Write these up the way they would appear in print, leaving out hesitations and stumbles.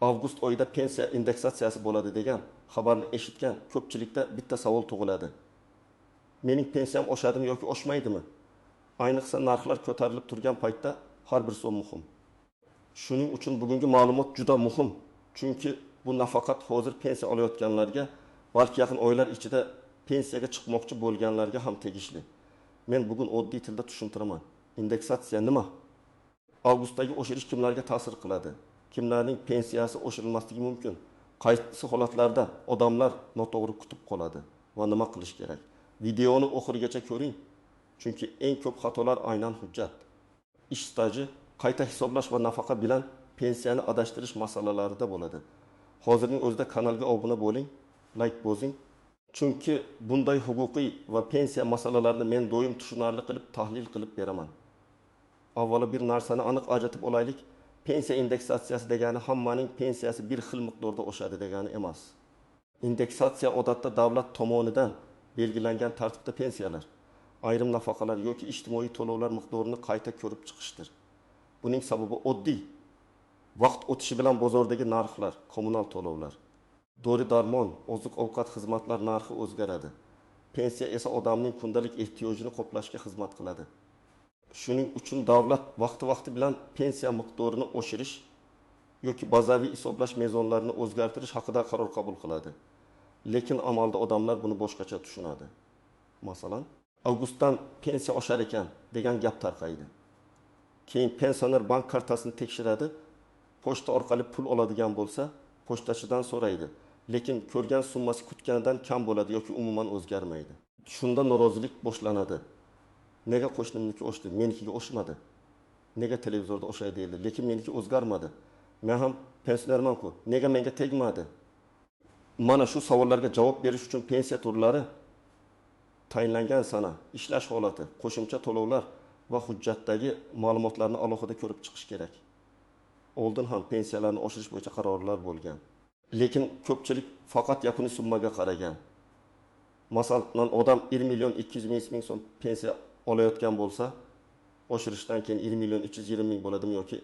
Avgust oyida pensiya indeksatsiyasi bo'ladi degan xabarni eshitgan ko'pchilikda bitta savol tug'iladi: mening pensiyam oshadimi yoki oshmaydimi? Ayniqsa narxlar ko'tarilib turgan paytda har bir so'm muhim. Shuning uchun bugungi ma'lumot juda muhim, chunki bu nafaqat hozir pensiya olayotganlarga, balki yaqin oylar ichida pensiyaga chiqmoqchi bo'lganlarga ham tegishli. Men bugun oddiy tilda tushuntiraman: indeksatsiya nima? Avgustdagi oshirish kimlarga ta'sir qiladi? Kimlarning pensiyasi oshirilmasligi mumkin? Qaysi holatlarda odamlar noto'g'ri kutib qoladi va nima qilish kerak? Videoni oxirigacha ko'ring, chunki eng ko'p xatolar aynan hujjat, ish staji, qayta hisoblash va nafaqa bilan pensiyani adashtirish masalalarida bo'ladi. Hozirning o'zida kanalga obuna bo'ling, layk bosing, chunki bunday huquqiy va pensiya masalalarini men doim tushunarli qilib tahlil qilib beraman. Avvalo bir narsani aniq ajratib olaylik: pensiya indeksatsiyasi degani hammaning pensiyasi bir xil miqdorda oshadi degani emas. Indeksatsiya odatda davlat tomonidan belgilangan tartibda pensiyalar, ayrim nafaqalar yoki ijtimoiy to'lovlar miqdorini qayta ko'rib chiqishdir. Buning sababi oddiy: vaqt o'tishi bilan bozordagi narxlar, kommunal to'lovlar, dori-darmon, oziq-ovqat xizmatlar narxi o'zgaradi. Pensiya esa odamning kundalik ehtiyojini qoplashga xizmat qiladi. Shuning uchun davlat vaqti-vaqti bilan pensiya miqdorini oshirish yoki bazaviy hisoblash mezonlarini o'zgartirish haqida qaror qabul qiladi. Lekin amalda odamlar buni boshqacha tushunadi. Masalan, avgustdan pensiya oshar ekan degan gap tarqaydi. Keyin pensioner bank kartasini tekshiradi, pochta orqali pul oladigan bo'lsa, pochtachidan so'raydi. Lekin ko'rgan summasi kutganidan kam bo'ladi yoki umuman o'zgarmaydi. Shunda norozilik boshlanadi. Nega qo'shnimniki oshdi, menikiga oshmadi? Nega televizorda oshay deyildi, lekin meniki o'zgarmadi? Men ham pensionerman-ku, nega menga tegmadi? Mana shu savollarga javob berish uchun pensiya turlari, tayinlangan sana, ishlash holati, qo'shimcha to'lovlar va hujjatdagi ma'lumotlarni alohida ko'rib chiqish kerak. Oldin ham pensiyalarni oshirish bo'yicha qarorlar bo'lgan. Lekin ko'pchilik faqat yakuniy summaga qaragan. Masalan, odam 1 million 200 ming so'm pensiya olayotgan bo'lsa, oshirishdan keyin 1 million 320 ming bo'ladimi yoki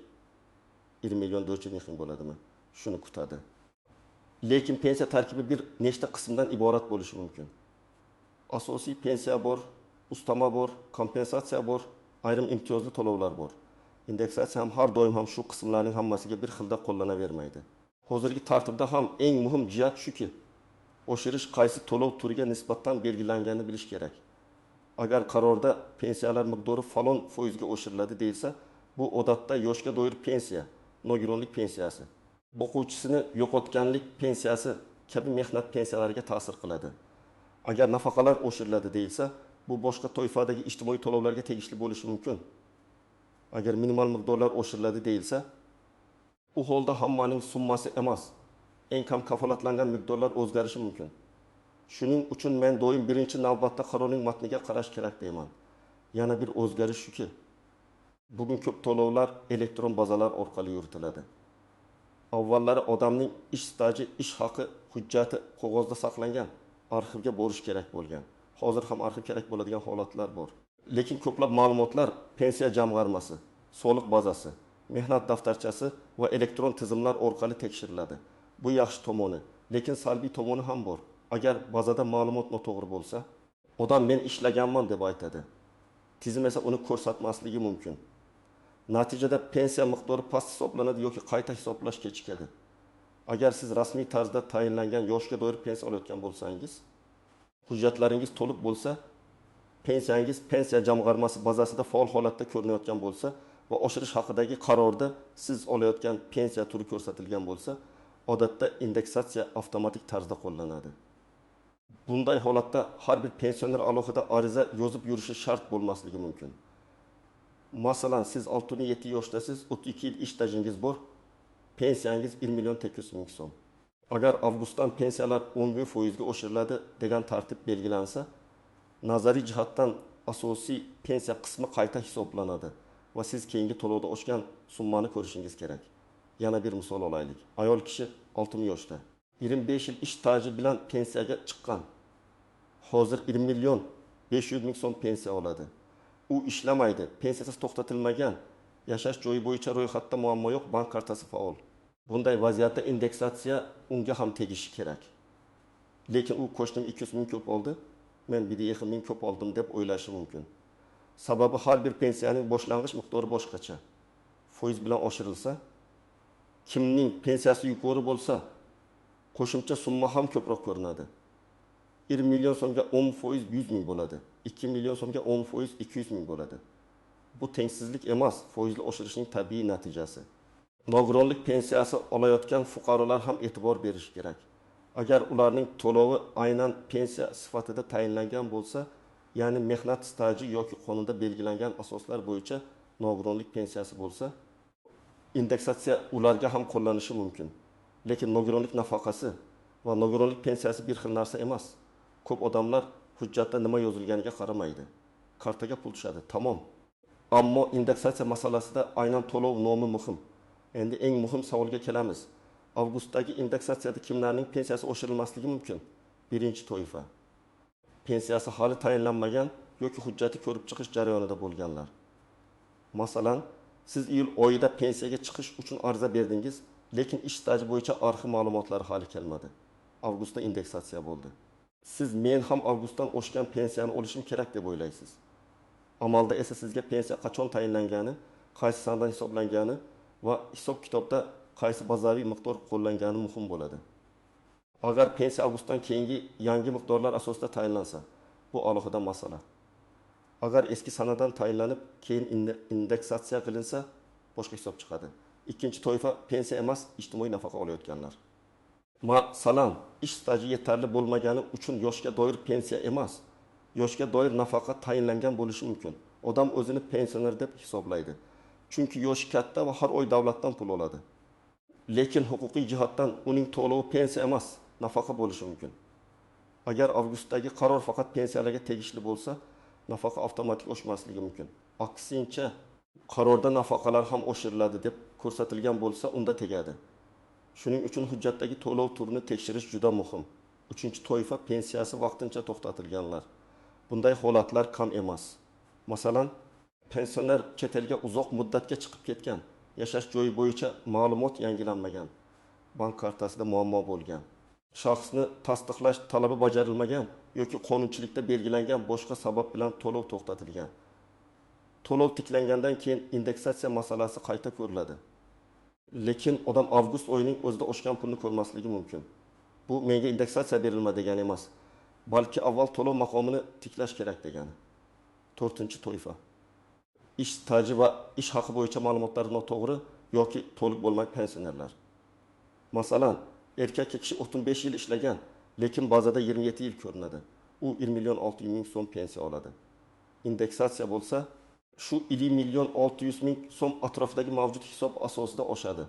1 million 400 ming bo'ladimi? Shuni kutadi. Lekin pensiya tarkibi bir nechta qismdan iborat bo'lishi mumkin. Asosiy pensiya bor, ustama bor, kompensatsiya bor, ayrim imtiyozli to'lovlar bor. Indeksatsiya ham har doim ham shu qismlarning hammasiga bir xilda qo'llanavermaydi. Hozirgi tartibda ham eng muhim jihat shuki, oshirish qaysi to'lov turiga nisbatan belgilanganini bilish kerak. Agar qarorda pensiyalar miqdori falon foizga oshiriladi deyilsa, bu odatda yoshga doir pensiya, nogironlik pensiyasi, o'quvchisini yo'qotganlik pensiyasi kabi mehnat pensiyalariga ta'sir qiladi. Agar nafaqalar oshiriladi deyilsa, bu boshqa toifadagi ijtimoiy to'lovlarga tegishli bo'lishi mumkin. Agar minimal miqdorlar oshiriladi deyilsa, u holda hammaning summasi emas, eng kam kafolatlangan miqdorlar o'zgarishi mumkin. Shuning uchun men doim birinchi navbatda qarorning matniga qarash kerak deyman. Yana bir o'zgarish shuki, bugun ko'p to'lovlar elektron bazalar orqali yuritiladi. Avvallari odamning ish staji, ish haqi hujjati qog'ozda saqlangan, arxivga borish kerak bo'lgan. Hozir ham arxiv kerak bo'ladigan holatlar bor. Lekin ko'plab ma'lumotlar pensiya jamg'armasi, soliq bazasi, mehnat daftarchasi va elektron tizimlar orqali tekshiriladi. Bu yaxshi tomoni, lekin salbiy tomoni ham bor. Agar bazada ma'lumot noto'g'ri bo'lsa, odam men ishlaganman deb aytadi. Tizim esa uni ko'rsatmasligi mumkin. Natijada pensiya miqdori past hisoblanadi yoki qayta hisoblash kechikadi. Agar siz rasmiy tarzda tayinlangan yoshga doir pensiya olayotgan bo'lsangiz, hujjatlaringiz to'liq bo'lsa, pensiyangiz pensiya jamg'armasi bazasida faol holatda ko'rinayotgan bo'lsa va oshirish haqidagi qarorda siz olayotgan pensiya turi ko'rsatilgan bo'lsa, odatda indeksatsiya avtomatik tarzda qo'llanadi. Bunday holatda har bir pensioner alohida ariza yozib yurishi shart bo'lmasligi mumkin. Masalan, siz 67 yoshdasiz, 32 yil ish stajingiz bor, pensiyangiz 1 million 800 ming so'm. Agar avgustdan pensiyalar 11% ga oshiriladi degan tartib belgilansa, nazariy jihatdan asosiy pensiya qismi qayta hisoblanadi va siz keyingi to'lovda oshgan summani ko'rishingiz kerak. Yana bir misol olaylik. Ayol kishi 60 yoshda, 25 yil ish staji bilan pensiyaga chiqqan. Hozir 1 million 500 ming so'm pensiya oladi. U ishlamaydi, pensiyasi to'xtatilmagan, yashash joyi bo'yicha ro'yxatda muammo yo'q, bank kartasi faol. Bunday vaziyatda indeksatsiya unga ham tegishi kerak. Lekin u qo'shnim 200 ming ko'p oldi, men 1,5 ming ko'p oldim deb o'ylashi mumkin. Sababi har bir pensiyaning boshlang'ich miqdori boshqacha. Foiz bilan oshirilsa, kimning pensiyasi yuqori bo'lsa, qo'shimcha summa ham ko'proq ko'rinadi. 1 million so'mga 10% 100 ming bo'ladi. 2 million so'mga 10% 200 ming bo'ladi. Bu tengsizlik emas, foizli oshirishning tabiiy natijasi. Nogironlik pensiyasi olayotgan fuqarolar ham e'tibor berishi kerak. Agar ularning to'lovi aynan pensiya sifatida tayinlangan bo'lsa, ya'ni mehnat staji yoki qonunda belgilangan asoslar bo'yicha nogironlik pensiyasi bo'lsa, indeksatsiya ularga ham qo'llanishi mumkin. Lekin nogironlik nafaqasi va nogironlik pensiyasi bir xil narsa emas. Ko'p odamlar hujjatda nima yozilganiga qaramaydi. Kartaga pul tushadi, tamom. Ammo indeksatsiya masalasida aynan to'lov nomi muhim. Endi eng muhim savolga kelamiz. Avgustdagi indeksatsiyada kimlarning pensiyasi oshirilmasligi mumkin? Birinchi toifa. Pensiyasi hali tayinlanmagan yoki hujjati ko'rib chiqish jarayonida bo'lganlar. Masalan, siz iyul oyida pensiyaga chiqish uchun ariza berdingiz, lekin ish staji bo'yicha arxiv ma'lumotlari hali kelmadi. Avgustda indeksatsiya bo'ldi. Siz men ham avgustdan oshgan pensiyani olishim kerak deb o'ylaysiz. Amalda esa sizga pensiya qachon tayinlangani, qaysi sanadan hisoblangani va hisob-kitobda qaysi bazaviy miqdor qo'llangani muhim bo'ladi. Agar pensiya avgustdan keyingi yangi miqdorlar asosida tayinlansa, bu alohida masala. Agar eski sanadan tayinlanib, keyin indeksatsiya qilinsa, boshqa hisob chiqadi. Ikkinchi toifa pensiya emas, ijtimoiy nafaqa olayotganlar. Masalan, ish staji yetarli bo'lmagani uchun yoshga doir pensiya emas, yoshga doir nafaqa tayinlangan bo'lishi mumkin. Odam o'zini pensioner deb hisoblaydi. Chunki yoshi katta va har oy davlatdan pul oladi. Lekin huquqiy jihatdan uning to'lovi pensiya emas, nafaqa bo'lishi mumkin. Agar avgustdagi qaror faqat pensiyalarga tegishli bo'lsa, nafaqa avtomatik oshmasligi mumkin. Aksincha, qarorda nafaqalar ham oshiriladi deb ko'rsatilgan bo'lsa, unda tegadi. Shuning uchun hujjatdagi to'lov turini tekshirish juda muhim. Uchinchi toifa pensiyasi vaqtincha to'xtatilganlar. Bunday holatlar kam emas. Masalan, pensioner chet elga uzoq muddatga chiqib ketgan, yashash joyi bo'yicha ma'lumot yangilanmagan, bank kartasida muammo bo'lgan, shaxsni tasdiqlash talabi bajarilmagan yoki qonunchilikda belgilangan boshqa sabab bilan to'lov to'xtatilgan. To'lov tiklangandan keyin indeksatsiya masalasi qayta ko'riladi. Lekin odam avgust oyining o'zida oshgan pulni ko'rmasligi mumkin. Bu menga indeksatsiya berilma degani emas, balki avval to'lov maqomini tiklash kerak degani. To'rtinchi toifa. Ish staji va ish haqi bo'yicha ma'lumotlar noto'g'ri yoki to'liq bo'lmagan pensionerlar. Masalan, erkak kishi 35 yil ishlagan, lekin bazada 27 yil ko'rinadi. U 1 million 600 ming so'm pensiya oladi. Indeksatsiya bo'lsa, shu 1 million 600 ming so'm atrofidagi mavjud hisob asosida oshadi.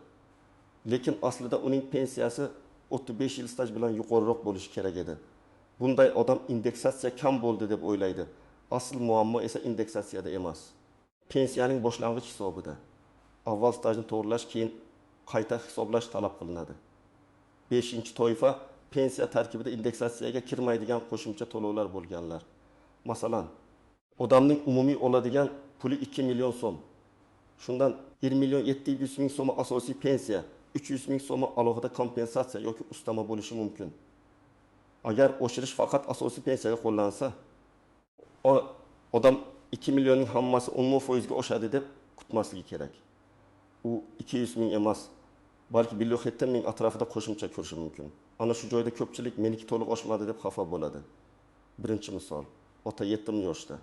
Lekin aslida uning pensiyasi 35 yil staj bilan yuqoriroq bo'lishi kerak edi. Bunday odam indeksatsiya kam bo'ldi deb o'ylaydi. Asl muammo esa indeksatsiyada emas. Pensiyaning boshlang'ich hisobida. Avval stajni to'g'rilash, keyin qayta hisoblash talab qilinadi. 5-toifa pensiya tarkibida indeksatsiyaga kirmaydigan qo'shimcha to'lovlar bo'lganlar. Masalan, odamning umumiy oladigan puli 2 million so'm. Shundan 1 million 700 ming so'mi asosiy pensiya, 300 ming so'mi alohida kompensatsiya yoki ustama bo'lishi mumkin. Agar oshirish faqat asosiy pensiyaga qo'llansa, odam 2 millionning hammasi 10% ga oshadi deb kutmasligi kerak. U 200 ming emas, balki 1,7 ming atrofida qo'shimcha ko'rishi mumkin. Ana shu joyda ko'pchilik meniki to'liq oshmadi deb xafa bo'ladi. Birinchi misol, ota 7 yoshda.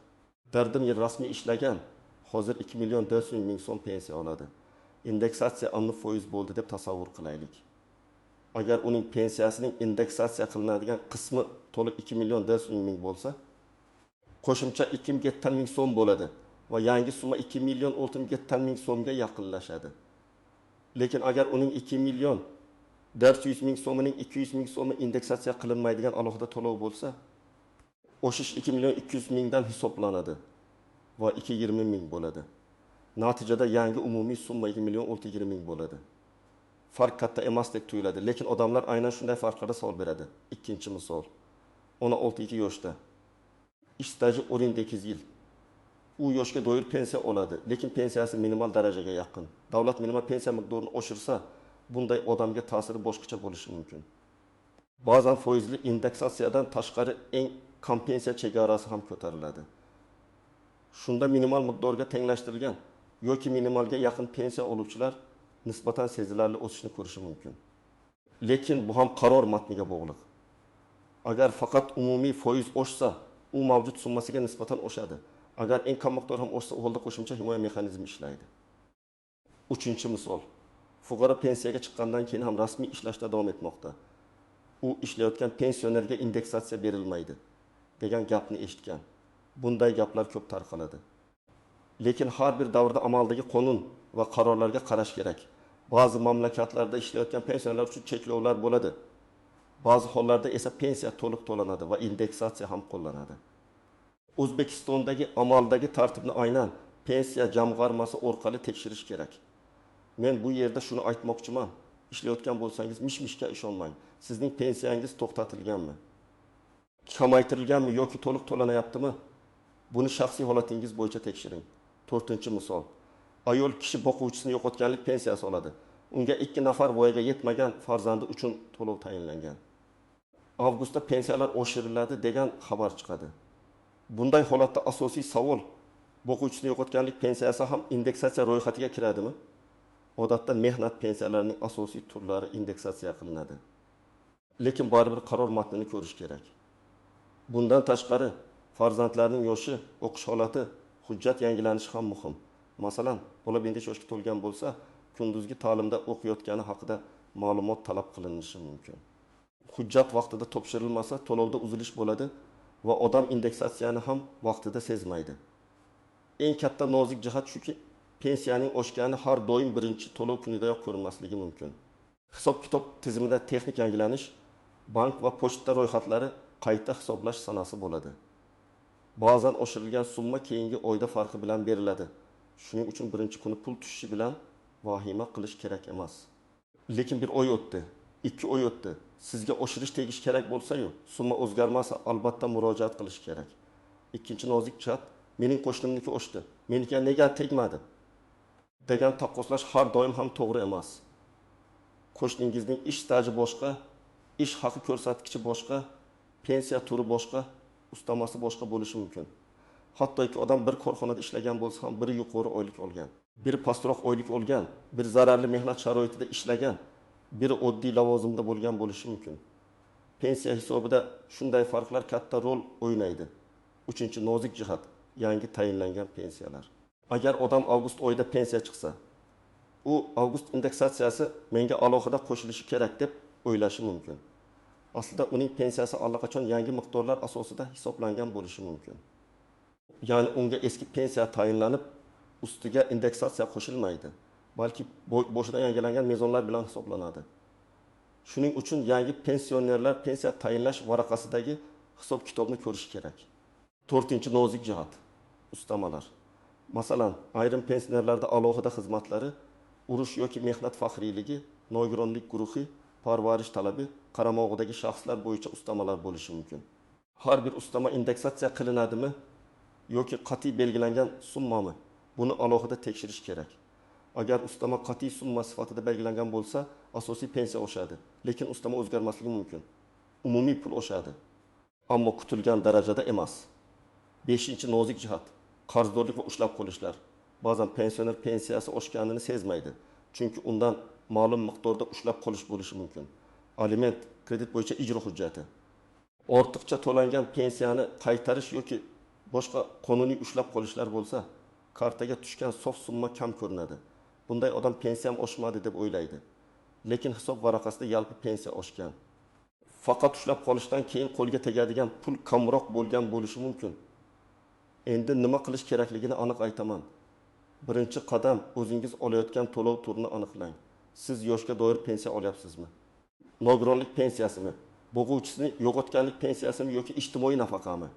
Dardim yil rasmiy ishlagan, hozir 2 million 400 ming so'm pensiya oladi. Indeksatsiya 10% bo'ldi deb tasavvur qilaylik. Agar uning pensiyasining indeksatsiya qilinadigan qismi to'liq 2 million 400 ming bo'lsa, qo'shimcha 2,7 ming so'm bo'ladi va yangi summa 2 million 6,7 ming so'mga yaqinlashadi. Lekin agar uning 2 million 400 ming so'mining 200 ming so'mi indeksatsiya qilinmaydigan alohida to'lov bo'lsa, o'shish 2 million 200 mingdan hisoblanadi va 220 ming bo'ladi. Natijada yangi umumiy summa 2 million 620 ming bo'ladi. Farq katta emasdek tuyuladi, lekin odamlar aynan shunday farqlarda savol beradi. Ikkinchi misol. 16 yoshda. Ish staji 18 yil. U yoshga doir pensiya oladi, lekin pensiyasi minimal darajaga yaqin. Davlat minimal pensiya miqdorini oshirsa, bunday odamga ta'siri boshqacha bo'lishi mumkin. Ba'zan foizli indeksatsiyadan tashqari eng kam pensiya chegarasi ham ko'tariladi. Shunda minimal miqdorga tenglashtirilgan yoki minimalga yaqin pensiya oluvchilar nisbatan sezilarli o'sishni ko'rishi mumkin. Lekin bu ham qaror matniga bog'liq. Agar faqat umumiy foiz oshsa, u mavjud summasiga nisbatan oshadi. Agar eng kam miqdor ham oshsa, u holda qo'shimcha himoya mexanizmi ishlaydi. Uchinchi misol. Fuqaro pensiyaga chiqqandan keyin ham rasmiy ishlashda davom etmoqda. U ishlayotgan pensionerga indeksatsiya berilmaydi degan gapni eshitgan. Bunday gaplar ko'p tarqaladi. Lekin har bir davrda amaldagi qonun va qarorlarga qarash kerak. Ba'zi mamlakatlarda ishlayotgan pensionerlar uchun cheklovlar bo'ladi. Ba'zi hollarda esa pensiya to'liq to'lanadi va indeksatsiya ham qo'llanadi. O'zbekistondagi amaldagi tartibni aynan pensiya jamg'armasi orqali tekshirish kerak. Men bu yerda shuni aytmoqchiman. Ishlayotgan bo'lsangiz mish-mishga ishonmang. Sizning pensiyangiz to'xtatilganmi? Kamaytirilganmi yoki to'liq to'lanayaptimi? Buni shaxsiy holatingiz bo'yicha tekshiring. To'rtinchi misol. Ayol kishi boquvchisini yo'qotganlik pensiyasi oladi. Unga 2 nafar voyaga yetmagan farzandi uchun to'lov tayinlangan. Avgustda pensiyalar oshiriladi degan xabar chiqadi. Bunday holatda asosiy savol, boquvchisini yo'qotganlik pensiyasi ham indeksatsiya ro'yxatiga kiradimi? Odatda mehnat pensiyalarining asosiy turlari indeksatsiya qilinadi. Lekin baribir qaror matnini ko'rish kerak. Bundan tashqari farzandlarning yoshi, o'qish holati, hujjat yangilanishi ham muhim. Masalan, bola 5 yoshga to'lgan bo'lsa, kunduzgi ta'limda o'qiyotgani haqida ma'lumot talab qilinishi mumkin. Hujjat vaqtida topshirilmasa, to'lovda uzilish bo'ladi va odam indeksatsiyani ham vaqtida sezmaydi. Eng katta nozik jihat shuki, pensiyaning oshgani har doim birinchi to'lov kunidayoq ko'rinmasligi mumkin. Hisob-kitob tizimida texnik yangilanish, bank va pochta ro'yxatlari qayta hisoblash sanasi bo'ladi. Ba'zan oshirilgan summa keyingi oyda farqi bilan beriladi. Shuning uchun birinchi kuni pul tushishi bilan vahima qilish kerak emas. Lekin bir oy o'tdi, 2 oy o'tdi. Sizga oshirish tegish kerak bo'lsa-yu, summa o'zgarmasa albatta murojaat qilish kerak. Ikkinchi nozik jihat, mening qo'shnimniki oshdi, meniki nega tegmadi degan taqqoslash har doim ham to'g'ri emas. Qo'shningizning ish staji boshqa, ish haqi ko'rsatkichi boshqa, pensiya turi boshqa, ustamasi boshqa bo'lishi mumkin. Hattoki odam bir korxonada ishlagan bo'lsa ham biri yuqori oylik olgan, biri pastroq oylik olgan, biri zararli mehnat sharoitida ishlagan, biri oddiy lavozimda bo'lgan bo'lishi mumkin. Pensiya hisobida shunday farqlar katta rol o'ynaydi. Uchinchi nozik jihat, yangi tayinlangan pensiyalar. Agar odam avgust oyida pensiya chiqsa, u avgust indeksatsiyasi menga alohida qo'shilishi kerak deb o'ylashi mumkin. Aslida uning pensiyasi allaqachon yangi miqdorlar asosida hisoblangan bo'lishi mumkin. Ya'ni unga eski pensiya tayinlanib, ustiga indeksatsiya qo'shilmaydi, balki boshidan yangilangan mezonlar bilan hisoblanadi. Shuning uchun yangi pensionerlar pensiya tayinlash varaqasidagi hisob-kitobni ko'rishi kerak. To'rtinchi nozik jihat, ustamalar. Masalan, ayrim pensionerlarda alohida xizmatlari, urush yoki mehnat faxriyligi, nogironlik guruhi, parvarish talabi, qaramog'idagi shaxslar bo'yicha ustamalar bo'lishi mumkin. Har bir ustama indeksatsiya qilinadimi yoki qat'iy belgilangan summami? Buni alohida tekshirish kerak. Agar ustama qat'iy summa sifatida belgilangan bo'lsa, asosiy pensiya oshadi, lekin ustama o'zgarmasligi mumkin. Umumiy pul oshadi, ammo kutilgan darajada emas. 5. Nozik jihat, qarzdorlik va ushlab qolishlar. Ba'zan pensioner pensiyasi oshganini sezmaydi, chunki undan ma'lum miqdorda ushlab qolish bo'lishi mumkin. Aliment, kredit bo'yicha ijro hujjati. Ortiqcha to'langan pensiyani qaytarish yoki boshqa qonuniy ushlab qolishlar bo'lsa, kartaga tushgan sof summa kam ko'rinadi. Bunday odam pensiyam oshmadi deb o'ylaydi. Lekin hisob varaqasida yalpi pensiya oshgan. Faqat ushlab qolishdan keyin qo'lga tegadigan pul kamroq bo'lgan bo'lishi mumkin. Endi nima qilish kerakligini aniq aytaman. Birinchi qadam, o'zingiz olayotgan to'lov turini aniqlang. Siz yoshga doir pensiya olyapsizmi? Nogironlik pensiyasimi? Bo'g'uvchisini yo'qotganlik pensiyasimi yoki ijtimoiy nafaqami?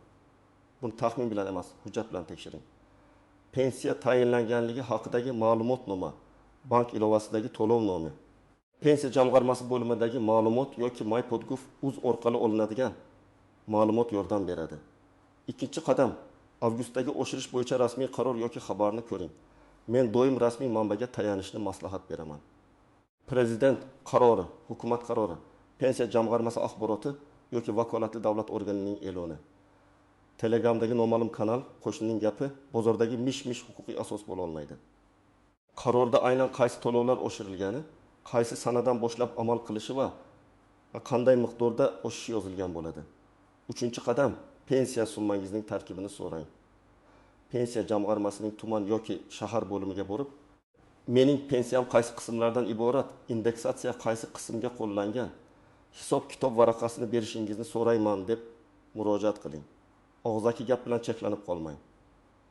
Buni taxmin bilan emas, hujjat bilan tekshiring. Pensiya tayinlanganligi haqidagi ma'lumotnoma, bank ilovasidagi to'lov nomi, pensiya jamg'armasi bo'limidagi ma'lumot yoki mypodgov.uz orqali olinadigan ma'lumot yordam beradi. Ikkinchi qadam, avgustdagi oshirish bo'yicha rasmiy qaror yoki xabarni ko'ring. Men doim rasmiy manbaga tayanishni maslahat beraman. Prezident qarori, hukumat qarori, Pensiya jamg'armasi axboroti yoki vakolatli davlat organining e'loni. Telegramdagi noma'lum kanal, qo'shnining gapi, bozordagi mish-mish huquqiy asos bo'la olmaydi. Qarorda aynan qaysi to'lovlar oshirilgani, qaysi sanadan boshlab amal qilishi va qanday miqdorda oshishi yozilgan bo'ladi. Uchinchi qadam: pensiya summangizning tarkibini so'rang. Pensiya jamg'armasining tuman yoki shahar bo'limiga borib, mening pensiyam qaysi qismlardan iborat, indeksatsiya qaysi qismga qo'llangan, hisob-kitob varaqasini berishingizni so'rayman deb murojaat qiling. Og'zaki gap bilan cheklanib qolmang.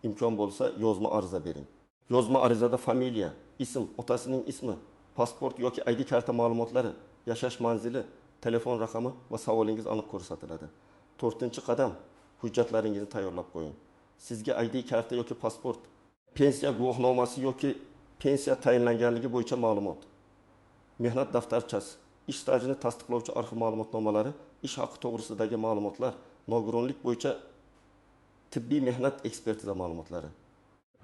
Imkon bo'lsa, yozma ariza bering. Yozma arizada familiya, ism, otasining ismi, pasport yoki ID karta ma'lumotlari, yashash manzili, telefon raqami va savolingiz aniq ko'rsatiladi. To'rtinchi qadam: hujjatlaringizni tayyorlab qo'ying. Sizga ID karta yoki pasport, pensiya guvohnomasi yoki pensiya tayinlanganligi bo'yicha ma'lumot, mehnat daftarchasi, ish stajini tasdiqlovchi arxiv ma'lumotnomalari, ish haqi to'g'risidagi ma'lumotlar, nogironlik bo'yicha tibbiy mehnat ekspertiza ma'lumotlari,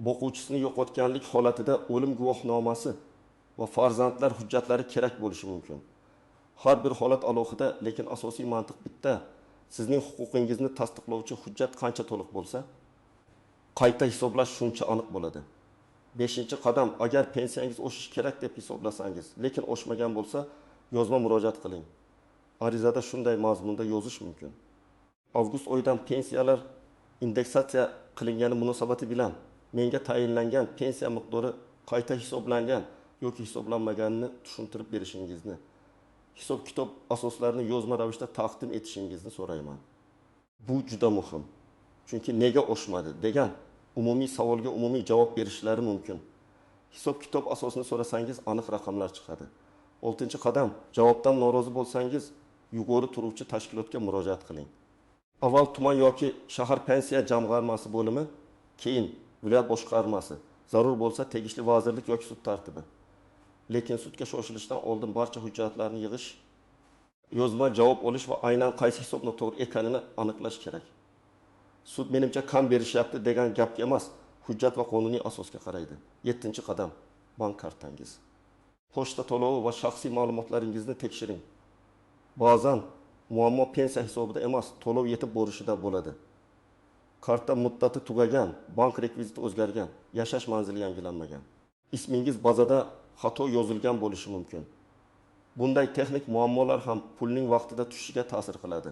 boquvchisini yo'qotganlik holatida o'lim guvohnomasi va farzandlar hujjatlari kerak bo'lishi mumkin. Har bir holat alohida, lekin asosiy mantiq bitta. Sizning huquqingizni tasdiqlovchi hujjat qancha to'liq bo'lsa, qayta hisoblash shuncha aniq bo'ladi. Beshinchi qadam: agar pensiyangiz oshishi kerak deb hisoblasangiz, lekin oshmagan bo'lsa, yozma murojaat qiling. Arizada shunday mazmunda yozish mumkin: Avgust oyidan pensiyalar indeksatsiya qilingani munosabati bilan menga tayinlangan pensiya miqdori qayta hisoblangan yoki hisoblanmaganini tushuntirib berishingizni, hisob-kitob asoslarini yozma ravishda taqdim etishingizni so'rayman. Bu juda muhim. Chunki nega oshmadi degan umumiy savolga umumiy javob berishlari mumkin. Hisob-kitob asosini so'rasangiz, aniq raqamlar chiqadi. Oltinchi qadam: javobdan norozi bo'lsangiz, yuqori turuvchi tashkilotga murojaat qiling. Avval tuman yoki shahar pensiya jamg'armasi bo'limi, keyin viloyat boshqarmasi, zarur bo'lsa tegishli vazirlik yoki sud tartibi. Lekin sudga shoshilishdan oldin barcha hujjatlarni yig'ish, yozma javob olish va aynan qaysi hisob noto'g'ri ekanini aniqlash kerak. Sud menimcha kam berishyapti degan gapga emas, hujjat va qonuniy asosga qaraydi. Yettinchi qadam: bank kartangiz, pochta to'lovi va shaxsiy ma'lumotlaringizni tekshiring. Ba'zan muammo pensiya hisobida emas, to'lov yetib borishida bo'ladi. Karta muddati tugagan, bank rekviziti o'zgargan, yashash manzili yangilanmagan. Ismingiz bazada xato yozilgan bo'lishi mumkin. Bunday texnik muammolar ham pulning vaqtida tushishiga ta'sir qiladi.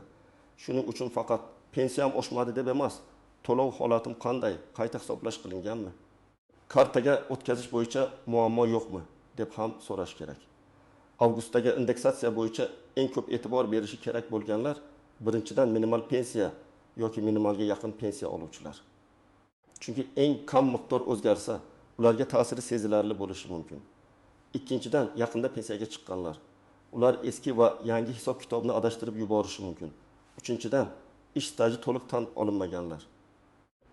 Shuning uchun faqat pensiyam oshmadi deb emas, to'lov holatim qanday, qayta hisoblash qilinganmi, kartaga o'tkazish bo'yicha muammo yo'qmi deb ham so'rash kerak. Avgustdagi indeksatsiya bo'yicha eng ko'p e'tibor berishi kerak bo'lganlar birinchidan minimal pensiya yoki minimalga yaqin pensiya oluvchilar. Chunki eng kam miqdor o'zgarsa, ularga ta'siri sezilarli bo'lishi mumkin. Ikkinchidan yaqinda pensiyaga chiqqanlar. Ular eski va yangi hisob-kitobni adashtirib yuborishi mumkin. Uchinchidan ish staji to'liq tan olinmaganlar.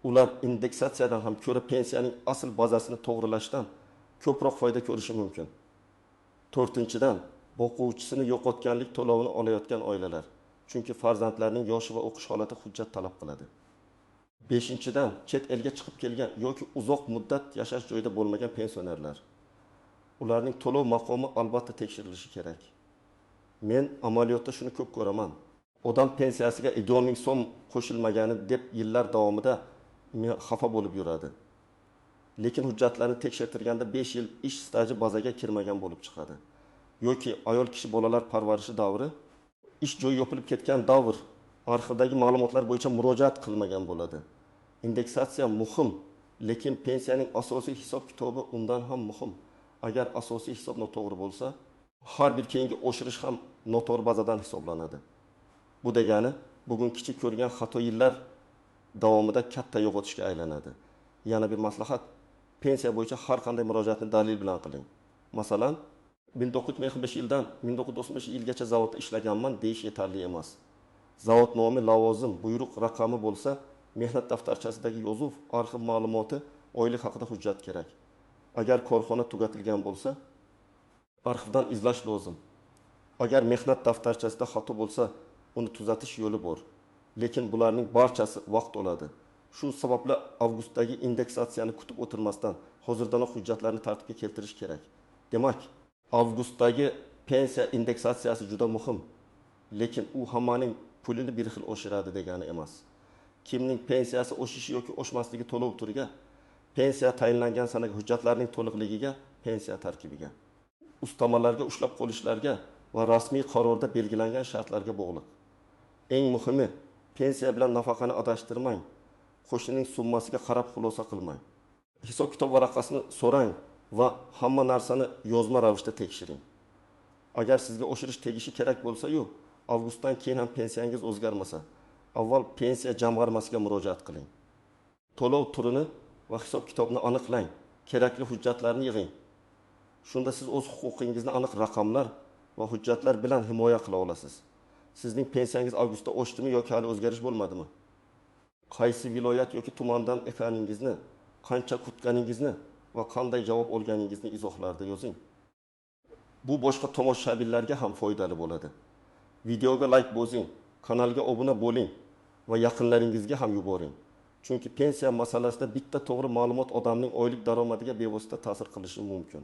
Ular indeksatsiyadan ham ko'ra pensiyaning asl bazasini to'g'rilashdan ko'proq foyda ko'rishi mumkin. To'rtinchidan boquvchisini yo'qotganlik to'lovini olayotgan oilalar. Chunki farzandlarning yoshi va o'qish holati hujjat talab qiladi. Beshinchidan chet elga chiqib kelgan yoki uzoq muddat yashash joyida bo'lmagan pensionerlar. Ularning to'lov maqomi albatta tekshirilishi kerak. Men amaliyotda shuni ko'p ko'raman. Odam pensiyasiga 10 ming so'm qo'shilmagani deb yillar davomida xafa bo'lib yuradi. Lekin hujjatlarni tekshirtirganda 5 yil ish staji bazaga kirmagan bo'lib chiqadi. Yoki ayol kishi bolalar parvarishi davri, ish joyi yopilib ketgan davr, arxivdagi ma'lumotlar bo'yicha murojaat qilmagan bo'ladi. Indeksatsiya muhim, lekin pensiyaning asosiy hisob-kitobi undan ham muhim. Agar asosiy hisob noto'g'ri bo'lsa, har bir keyingi oshirish ham noto'g'ri bazadan hisoblanadi. Bu degani bugun kichik ko'rgan xato yillar davomida katta yo'qotishga aylanadi. Yana bir maslahat: pensiya bo'yicha har qanday murojaatni dalil bilan qiling. Masalan, 1995 yildan 1995 yilgacha zavodda ishlaganman deyish yetarli emas. Zavod nomi, lavozim, buyruq raqami bo'lsa, mehnat daftarchasidagi yozuv, arxiv ma'lumoti, oylik haqida hujjat kerak. Agar korxona tugatilgan bo'lsa, arxivdan izlash lozim. Agar mehnat daftarchasida xato bo'lsa, uni tuzatish yo'li bor. Lekin bularning barchasi vaqt oladi. Shu sababli avgustdagi indeksatsiyani kutib o'tirmasdan hozirdanoq hujjatlarni tartibga keltirish kerak. Demak, Avgustdagi pensiya indeksatsiyasi juda muhim, lekin u hammaning pulini bir xil oshiradi degani emas. Kimning pensiyasi oshishi yoki oshmasligi to'lov turiga, pensiya tayinlangan sanaga, hujjatlarning to'liqligiga, pensiya tarkibiga, ustamalarga, ushlab qolishlarga va rasmiy qarorda belgilangan shartlarga bog'liq. Eng muhimi, pensiya bilan nafaqani adashtirmang, qo'shnining summasiga qarab xulosa qilmang. Hisob-kitob varaqasini so'rang va hamma narsani yozma ravishda tekshiring. Agar sizga oshirish tegishi kerak bo'lsa-yu, avgustdan keyin ham pensiyangiz o'zgarmasa, avval pensiya jamg'armasiga murojaat qiling. To'lov turini va hisob-kitobni aniqlang, kerakli hujjatlarni yig'ing. Shunda siz o'z huquqingizni aniq raqamlar va hujjatlar bilan himoya qila olasiz. Sizning pensiyangiz avgustda oshdimi yoki hali o'zgarish bo'lmadimi? Qaysi viloyat yoki tumandan ekaningizni, qancha kutganingizni va qanday javob olganingizni izohlarda yozing. Bu boshqa tomoshabinlarga ham foydali bo'ladi. Videoga like bosing, kanalga obuna bo'ling va yaqinlaringizga ham yuboring. Chunki pensiya masalasida bitta to'g'ri ma'lumot odamning oylik daromadiga bevosita ta'sir qilishi mumkin.